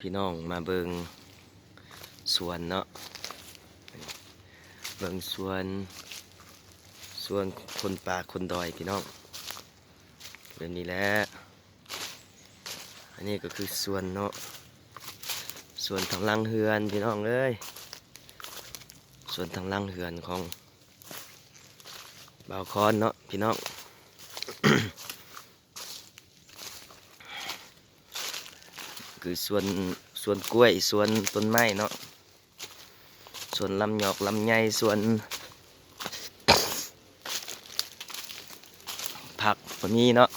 ພີ່ນ້ອງມາເບິ່ງສວນເນາະ ເບິ່ງສວນ ສວນຄົນປ່າຄົນດອຍພີ່ນ້ອງ ແບບນີ້ແຫຼະ. ອັນນີ້ກໍຄືສວນເນາະ ສວນທາງຫຼັງເຮືອນພີ່ນ້ອງເອີຍ ສວນທາງຫຼັງເຮືອນຂອງບ່າວຄອນເນາະພີ່ນ້ອງ. ຄືສວນ ສວນກ້ວຍ ສວນຕົ້ນໄມ້ເນາະ ສວນລຳຫຍອກລຳໄຍ ສວນຜັກກໍມີເນາະ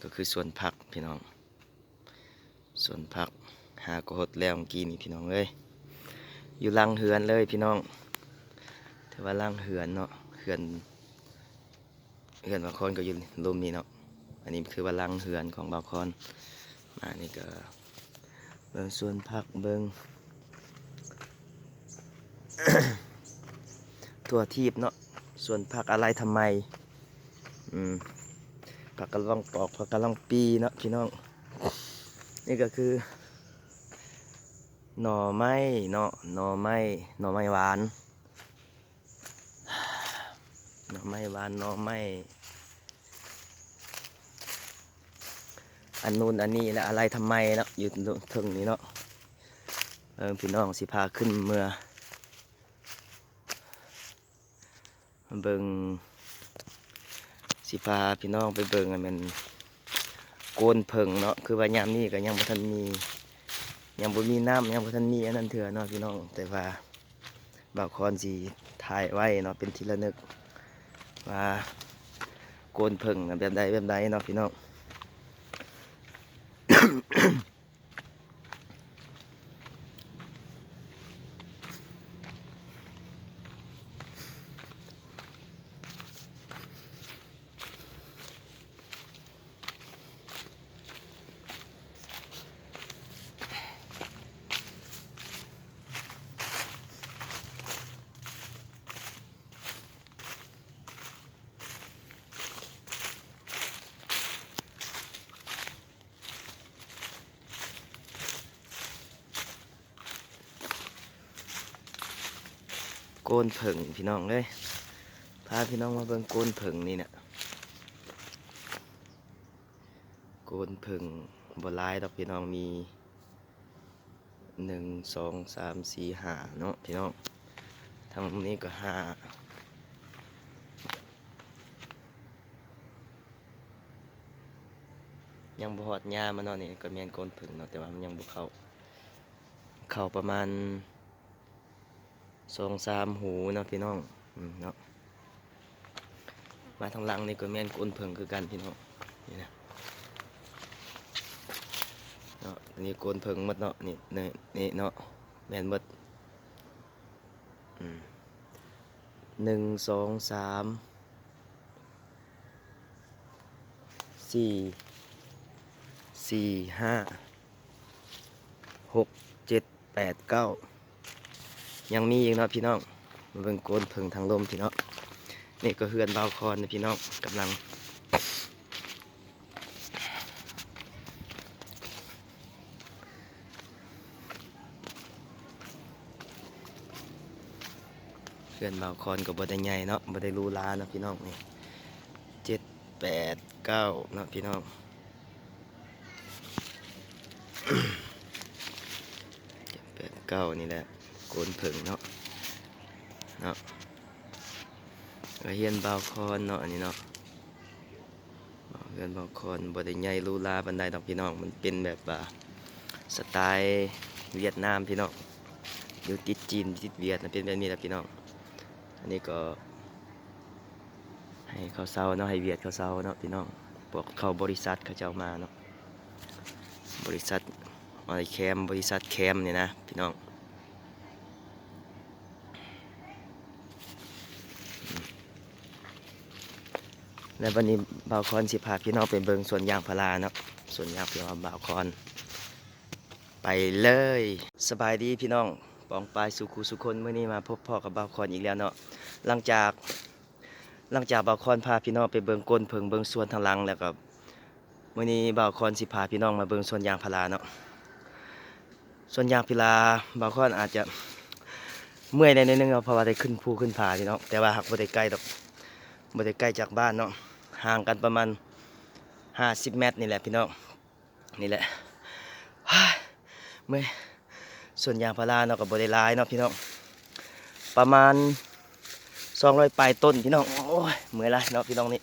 ກໍຄືສວນຜັກພີ່ນ້ອງ. ສວນຜັກ ຫາກໍຫົດແລ້ວເມື່ອກີ້ນີ້ພີ່ນ້ອງເອີຍ ຢູ່ຫຼັງເຮືອນເລີຍພີ່ນ້ອງ ຖືວ່າຫຼັງເຮືອນເນາະ ເຮືອນ ເຮືອນບ່າວຄອນກໍຢູ່ລຸ່ມນີ້ເນາະ. ອັນນີ້ຄືວ່າຫຼັງເຮືອນຂອງບ່າວຄອນ ມານີ້ກໍເບິ່ງສວນຜັກ ເບິ່ງ ທົ່ວທີບເນາະ ສວນຜັກອາໄລທຳໄມ ອືມ ຜັກກະຫຼ່ອງປອກ ຜັກກະຫຼ່ອງປີເນາະພີ່ນ້ອງ. ນີ້ກໍຄືໜໍ່ໄມ້ເນາະ ໜໍ່ໄມ້ ໜໍ່ໄມ້ຫວານ ໜໍ່ໄມ້ຫວານ ໜໍ່ໄມ້ ອັນນູ້ນອັນນີ້ ແລະ ອາໄລທຳໄມເນາະ ຢູ່ເທິງນີ້ເນາະ. ເອີ ພີ່ນ້ອງ ຊິພາຂຶ້ນເມືອ ເບິ່ງ ຊິພາພີ່ນ້ອງໄປເບິ່ງ ອັນແມ່ນໂກນເຜິ້ງເນາະ ຄືວ່າຍາມນີ້ກໍຍັງບໍ່ທັນມີ ຍັງບໍ່ມີນ້ຳ ຍັງບໍ່ທັນມີອັນນັ້ນເທື່ອເນາະພີ່ນ້ອງ ແຕ່ວ່າບ່າວຄອນຊິຖ່າຍໄວ້ເນາະ ເປັນທີ່ລະນຶກວ່າໂກນເຜິ້ງນະ ແບບໃດແບບໃດເນາະພີ່ນ້ອງ. ໂກນເຜິ້ງພີ່ນ້ອງເອີຍ ພາພີ່ນ້ອງມາເບິ່ງໂກນເຜິ້ງນີ້ນະ ໂກນເຜິ້ງບໍ່ຫຼາຍດອກພີ່ນ້ອງ ມີ ໜຶ່ງ ສອງ ສາມ ສີ່ ຫ້າເນາະພີ່ນ້ອງ ທາງນີ້ກໍຫ້າ ຍັງບໍ່ຮອດຍາມມັນເນາະ ນີ້ກໍແມ່ນໂກນເຜິ້ງເນາະ ແຕ່ວ່າມັນຍັງບໍ່ເຂົ້າ ເຂົ້າປະມານ ສອງສາມຫູເນາະພີ່ນ້ອງ ອືມ ເນາະ ມາທາງຫຼັງນີ້ກໍແມ່ນໂກນເຜິ້ງຄືກັນພີ່ນ້ອງ ນີ້ນະ ເນາະ ອັນນີ້ໂກນເຜິ້ງໝົດເນາະ ນີ້ ນີ້ ນີ້ເນາະ ແມ່ນໝົດ ອືມ ໜຶ່ງ ສອງ ສາມ ສີ່ ສີ່ ຫ້າ ຫົກ ເຈັດ ແປດ ເກົ້າ ຍັງມີອີກເນາະພີ່ນ້ອງ ມາເບິ່ງໂກນເຜິ້ງທາງລຸ່ມພີ່ນ້ອງ ນີ້ກໍເຮືອນບ່າວຄອນນະພີ່ນ້ອງ ກຳລັງ ເຮືອນບ່າວຄອນກໍບໍ່ໄດ້ໃຫຍ່ເນາະ ບໍ່ໄດ້ຫຼູຫຼາເນາະພີ່ນ້ອງ ນີ້ ເຈັດ ແປດ ເກົ້າ ເນາະພີ່ນ້ອງ ເຈັດ ແປດ ເກົ້າ ນີ້ແຫຼະ ໂກນເຜິ້ງເນາະ ເນາະ ເຮືອນບ່າວຄອນເນາະ ອັນນີ້ເນາະ ເຮືອນບ່າວຄອນບໍ່ໄດ້ໃຫຍ່ຫຼູຫຼາປານໃດດອກພີ່ນ້ອງ ມັນເປັນແບບວ່າສະໄຕຫວຽດນາມພີ່ນ້ອງ ຢູ່ຕິດຈີນ ຕິດຫວຽດນະ ເປັນແບບນີ້ແຫຼະພີ່ນ້ອງ ອັນນີ້ກໍ ໃຫ້ເຂົາເຊົ່າເນາະ ໃຫ້ຫວຽດເຂົາເຊົ່າເນາະພີ່ນ້ອງ ພວກເຂົາບໍລິສັດເຂົາເຈົ້າມາເນາະ ບໍລິສັດອ້ອຍແຄມ ບໍລິສັດແຄມນີ້ນະພີ່ນ້ອງ ແລ້ວບັດນີ້ບ່າວຄອນຊິພາພີ່ນ້ອງໄປເບິ່ງສວນຢາງພາລາເນາະ ສວນຢາງພາລາບ່າວຄອນ ໄປເລີຍ. ສະບາຍດີພີ່ນ້ອງປ້ອງປາຍສູ່ຄູ່ສູ່ຄົນ ມື້ນີ້ມາພົບພໍ້ກັບບ່າວຄອນອີກແລ້ວເນາະ ຫຼັງຈາກ ຫຼັງຈາກບ່າວຄອນພາພີ່ນ້ອງໄປເບິ່ງໂກນເຜິ້ງ ເບິ່ງສວນທາງຫຼັງ ແລ້ວກໍ ມື້ນີ້ບ່າວຄອນຊິພາພີ່ນ້ອງມາເບິ່ງສວນຢາງພາລາເນາະ. ສວນຢາງພາລາ ບ່າວຄອນອາດຈະເມື່ອຍແດ່ໜ້ອຍໜຶ່ງເນາະ ເພາະວ່າໄດ້ຂຶ້ນພູຂຶ້ນຜາພີ່ນ້ອງ, ແຕ່ວ່າຫາກບໍ່ໄດ້ໄກດອກ ບໍ່ໄດ້ໄກຈາກບ້ານເນາະ, ຫ່າງກັນປະມານຫ້າສິບແມັດນີ້ແຫຼະພີ່ນ້ອງ. ນີ້ແຫຼະ ເມື່ອຍ. ສວນຢາງພາລາເນາະ ກໍບໍ່ໄດ້ຫຼາຍເນາະພີ່ນ້ອງ, ປະມານສອງຮ້ອຍປາຍຕົ້ນພີ່ນ້ອງ. ໂອ້ຍ ເມື່ອຍຫຼາຍເນາະພີ່ນ້ອງ. ນີ້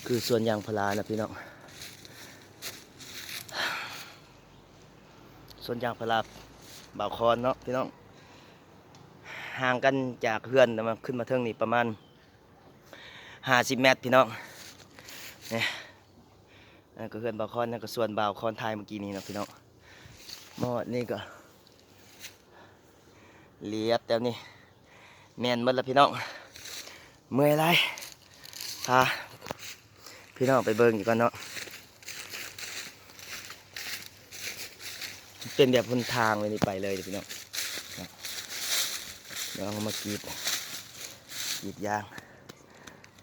ຄືສວນຢາງພາລານະພີ່ນ້ອງ, ສວນຢາງພາລາບ່າວຄອນເນາະພີ່ນ້ອງ. ຫ່າງກັນຈາກເຮືອນມາ ຂຶ້ນມາເທິງນີ້ປະມານຫ້າສິບແມັດພີ່ນ້ອງ. ນີ້ ນັ້ນກໍເຮືອນບ່າວຄອນ, ນັ້ນກໍສວນບ່າວຄອນຖ່າຍເມື່ອກີ້ນີ້ເນາະພີ່ນ້ອງ. ມາຮອດນີ້ກໍລຽບແຖວນີ້ ແມ່ນໝົດລະພີ່ນ້ອງ. ເມື່ອຍຫຼາຍ ພາ ພີ່ນ້ອງໄປເບິ່ງອີກກ່ອນເນາະ. ເປັນແບບຫົນທາງເລີຍນີ້ ໄປເລີຍເດີພີ່ນ້ອງ. ດຽວເຮົາມາກຣີດ ກຣີດຢາງ.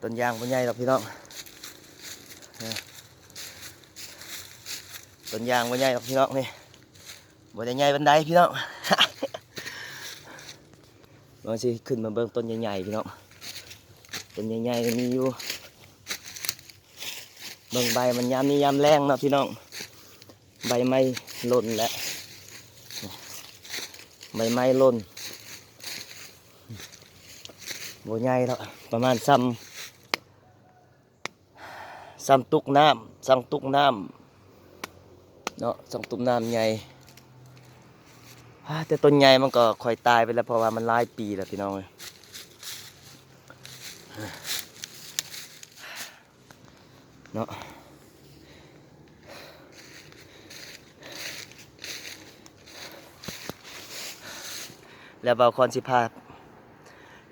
ຕົ້ນຢາງບໍ່ໃຫຍ່ດອກພີ່ນ້ອງ, ຕົ້ນຢາງບໍ່ໃຫຍ່ດອກພີ່ນ້ອງ. ນີ້ ບໍ່ໄດ້ໃຫຍ່ປານໃດພີ່ນ້ອງ. ວ່າຊິຂຶ້ນມາເບິ່ງຕົ້ນໃຫຍ່ໆ ພີ່ນ້ອງ, ຕົ້ນໃຫຍ່ໆ ມີຢູ່. ເບິ່ງໃບມັນຍາມນີ້ຍາມແລ້ງເນາະພີ່ນ້ອງ, ໃບໄມ້ຫຼົ່ນແຫຼະ ໃບໄມ້ຫຼົ່ນ. ບໍ່ໃຫຍ່ດອກ ປະມານຊ່ຳ ຊ່ຳຕຸກນ້ຳ ຊ່ຳຕຸກນ້ຳເນາະ, ຊ່ຳຕຸກນ້ຳໃຫຍ່. ອາ ແຕ່ຕົ້ນໃຫຍ່ມັນກໍຄ່ອຍຕາຍໄປແລ້ວ ເພາະວ່າມັນຫຼາຍປີແລ້ວພີ່ນ້ອງເອີຍເນາະ. ແລ້ວບ່າວຄອນຊິພາ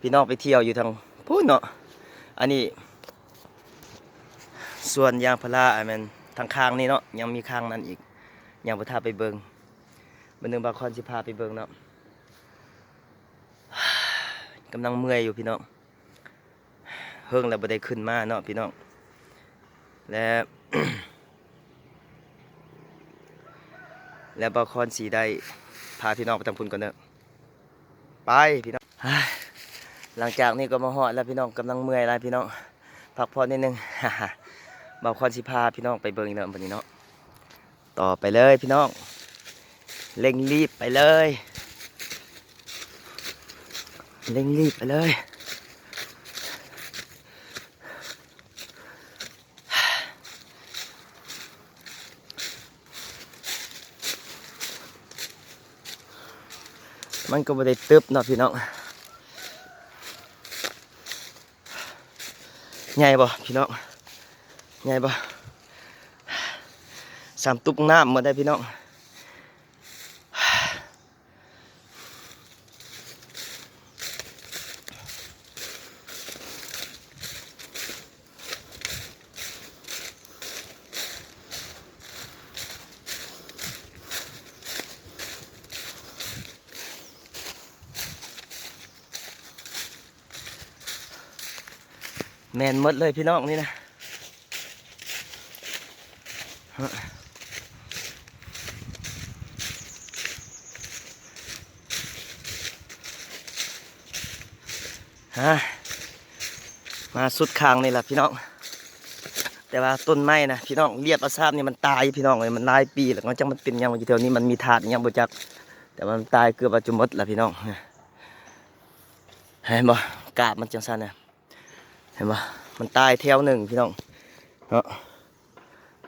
ພີ່ນ້ອງໄປທ່ຽວຢູ່ທາງພຸ້ນເນາະ. ອັນນີ້ສວນຢາງພາລາ ອາ ແມ່ນທາງຂ້າງນີ້ເນາະ, ຍັງມີຂ້າງນັ້ນອີກ ຍັງບໍ່ພາໄປເບິ່ງ. ມື້ໜຶ່ງບ່າວຄອນຊິພາໄປເບິ່ງເນາະ. ກຳລັງເມື່ອຍຢູ່ພີ່ນ້ອງ. ເຮິງແລ້ວບໍ່ໄດ້ຂຶ້ນມາເນາະພີ່ນ້ອງ. ແລະ ແລະ ບ່າວຄອນຊິໄດ້ພາພີ່ນ້ອງໄປທາງພຸ້ນກ່ອນເດີ. ໄປພີ່ນ້ອງ. ຫຼັງຈາກນີ້ກໍມາຮອດແລ້ວພີ່ນ້ອງ, ກຳລັງເມື່ອຍຫຼາຍພີ່ນ້ອງ, ພັກຜ່ອນນິດໜຶ່ງ. ບ່າວຄອນຊິພາພີ່ນ້ອງໄປເບິ່ງອີກເນາະ ບັດນີ້ເນາະ. ຕໍ່ໄປເລີຍພີ່ນ້ອງ, ເລັ່ງລີບໄປເລີຍ ເລັ່ງລີບໄປເລີຍ. ມັນກໍບໍ່ໄດ້ຕຶບເນາະພີ່ນ້ອງ. ໃຫຍ່ບໍ່ພີ່ນ້ອງ? ໃຫຍ່ບໍ່? ຊ່ຳຕຸກນ້ຳໝົດໄດ໋ພີ່ນ້ອງ. ແມ່ນໝົດເລີຍພີ່ນ້ອງນີ້ນະ. ຮະ ມາສຸດຂ້າງນີ້ລະພີ່ນ້ອງ. ແຕ່ວ່າຕົ້ນໄມ້ນະພີ່ນ້ອງ ລຽບເອົາຊາບນີ້ມັນຕາຍພີ່ນ້ອງເອີຍ, ມັນຫຼາຍປີແລ້ວ ມັນຈັກມັນເປັນຫຍັງຢູ່ແຖວນີ້, ມັນມີທາດອີ່ຫຍັງບໍ່ຈັກ, ແຕ່ວ່າມັນຕາຍເກືອບວ່າຈະໝົດລະພີ່ນ້ອງ. ເຫັນບໍ່? ກາບມັນຈັ່ງຊັ້ນນະ ເຫັນບໍ່? ມັນຕາຍແຖວໜຶ່ງພີ່ນ້ອງເນາະ,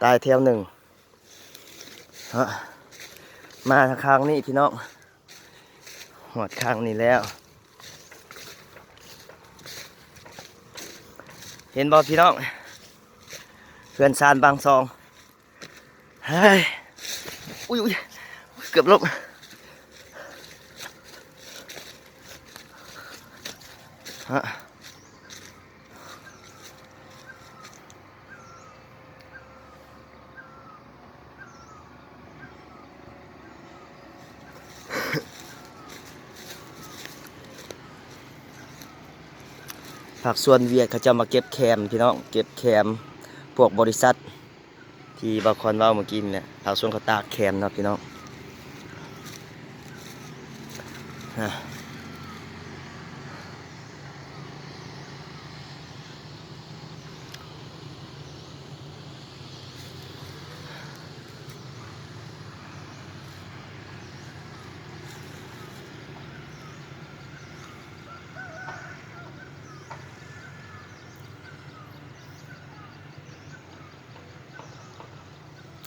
ຕາຍແຖວໜຶ່ງເນາະ. ມາທາງຂ້າງນີ້ພີ່ນ້ອງ, ຮອດຂ້າງນີ້ແລ້ວ. ເຫັນບໍ່ພີ່ນ້ອງ? ເຮືອນຊານບາງຊ່ອງ. ເຮີ້ຍ ອຸ້ຍ ອຸ້ຍ ເກືອບລົ້ມ. ເ ພາກສ່ວນຫວຽດເຂົາເຈົ້າມາເກັບແຄມພີ່ນ້ອງ ເກັບແຄມ ພວກບໍລິສັດທີ່ບ່າວຄອນເວົ້າເມື່ອກີ້ນີ້ແຫຼະ ພາກສ່ວນເຂົາຕາກແຄມເນາະພີ່ນ້ອງ.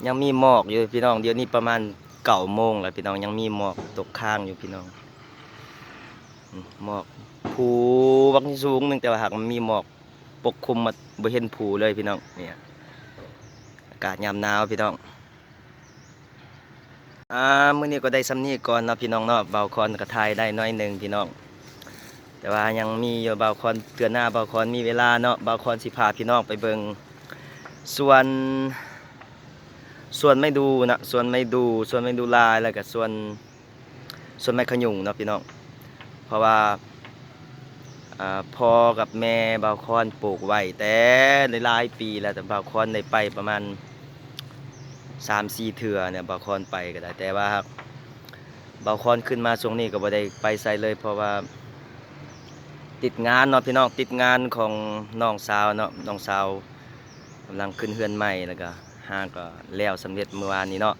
ຍັງມີໝອກຢູ່ພີ່ນ້ອງ ດຽວນີ້ປະມານເກົ້າໂມງແລ້ວພີ່ນ້ອງ ຍັງມີໝອກຕົກຄ້າງຢູ່ພີ່ນ້ອງ. ອືມ ໝອກພູບັກນີ້ສູງໜຶ່ງ ແຕ່ວ່າຫາກມັນມີໝອກປົກຄຸມໝົດ ບໍ່ເຫັນພູເລີຍພີ່ນ້ອງ. ນີ້ ອາກາດຍາມໜາວພີ່ນ້ອງ. ອ່າ ມື້ນີ້ກໍໄດ້ສ່ຳນີ້ກ່ອນເນາະພີ່ນ້ອງເນາະ ບ່າວຄອນກໍຖ່າຍໄດ້ໜ້ອຍໜຶ່ງພີ່ນ້ອງ ແຕ່ວ່າຍັງມີຢູ່ ບ່າວຄອນ ເທື່ອໜ້າບ່າວຄອນມີເວລາເນາະ ບ່າວຄອນຊິພາພີ່ນ້ອງໄປເບິ່ງສວນ ສວນໄມ້ດູເນາະ ສວນໄມ້ດູ ສວນໄມ້ດູລາຍ ແລ້ວກໍສວນ ສວນໄມ້ຂະຫຍຸງເນາະພີ່ນ້ອງ ເພາະວ່າ ອ່າ ພໍ່ກັບແມ່ບ່າວຄອນປູກໄວ້ແຕ່ຫຼາຍໆປີແລ້ວ ແຕ່ບ່າວຄອນໄດ້ໄປປະມານສາມສີ່ເທື່ອແຫຼະ ບ່າວຄອນໄປກໍໄດ້ ແຕ່ວ່າຫາກບ່າວຄອນຂຶ້ນມາຊ່ວງນີ້ກໍບໍ່ໄດ້ໄປໃສເລີຍ ເພາະວ່າຕິດງານເນາະພີ່ນ້ອງ ຕິດງານຂອງນ້ອງສາວເນາະ ນ້ອງສາວກຳລັງຂຶ້ນເຮືອນໃໝ່ ແລ້ວກໍຫ້າງກໍແລ້ວສຳເລັດມື້ວານນີ້ເນາະ.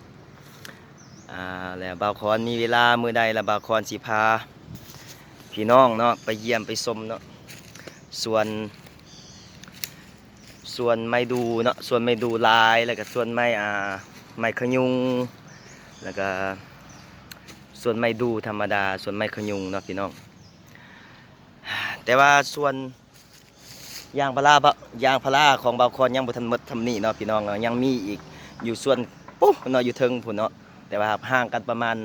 ອ່າ ແລ້ວບ່າວຄອນມີເວລາມື້ໃດລະ ບ່າວຄອນຊິພາພີ່ນ້ອງເນາະ ໄປຢ້ຽມໄປຊົມເນາະ ສວນ ສວນໄມ້ດູເນາະ ສວນໄມ້ດູລາຍ ແລ້ວກະສວນໄມ້ ອ່າ ໄມ້ຂະຍຸງ ແລ້ວກະສວນໄມ້ດູທຳມະດາ ສວນໄມ້ຂະຍຸງເນາະພີ່ນ້ອງ. ແຕ່ວ່າສວນ ຢາງພາລາ ຢາງພາລາຂອງບ່າວຄອນຍັງບໍ່ທັນໝົດສ່ຳນີ້ເນາະພີ່ນ້ອງເນາະ ຍັງມີອີກຢູ່ສວນປຸ້ນເນາະ ຢູ່ເທິງພຸ້ນເນາະ ແຕ່ວ່າຫ່າງກັນປະມານ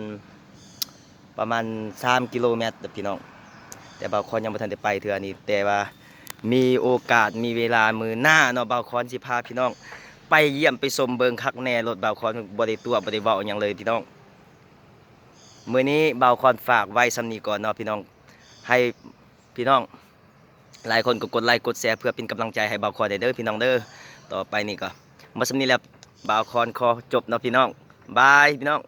ປະມານສາມກິໂລແມັດເດີພີ່ນ້ອງ ແຕ່ບ່າວຄອນຍັງບໍ່ທັນໄດ້ໄປເທື່ອນີ້ ແຕ່ວ່າມີໂອກາດມີເວລາມື້ໜ້າເນາະ ບ່າວຄອນຊິພາພີ່ນ້ອງໄປຢ້ຽມໄປຊົມເບິ່ງຄັກແນ່ໂລດ ບ່າວຄອນບໍ່ໄດ້ຕົວະບໍ່ໄດ້ເວົ້າຫຍັງເລີຍພີ່ນ້ອງ. ມື້ນີ້ບ່າວຄອນຝາກໄວ້ສ່ຳນີ້ກ່ອນເນາະພີ່ນ້ອງ ໃຫ້ພີ່ນ້ອງ ຫຼາຍຄົນກໍກົດໄລກົດແຊເພື່ອເປັນກຳລັງໃຈໃຫ້ບ່າວຄອນແດ່ເດີພີ່ນ້ອງເດີ. ຕໍ່ໄປນີ້ກໍໝົດສ່ຳນີ້ແລ້ວ ບ່າວຄອນຂໍຈົບເນາະພີ່ນ້ອງ. ບາຍພີ່ນ້ອງ.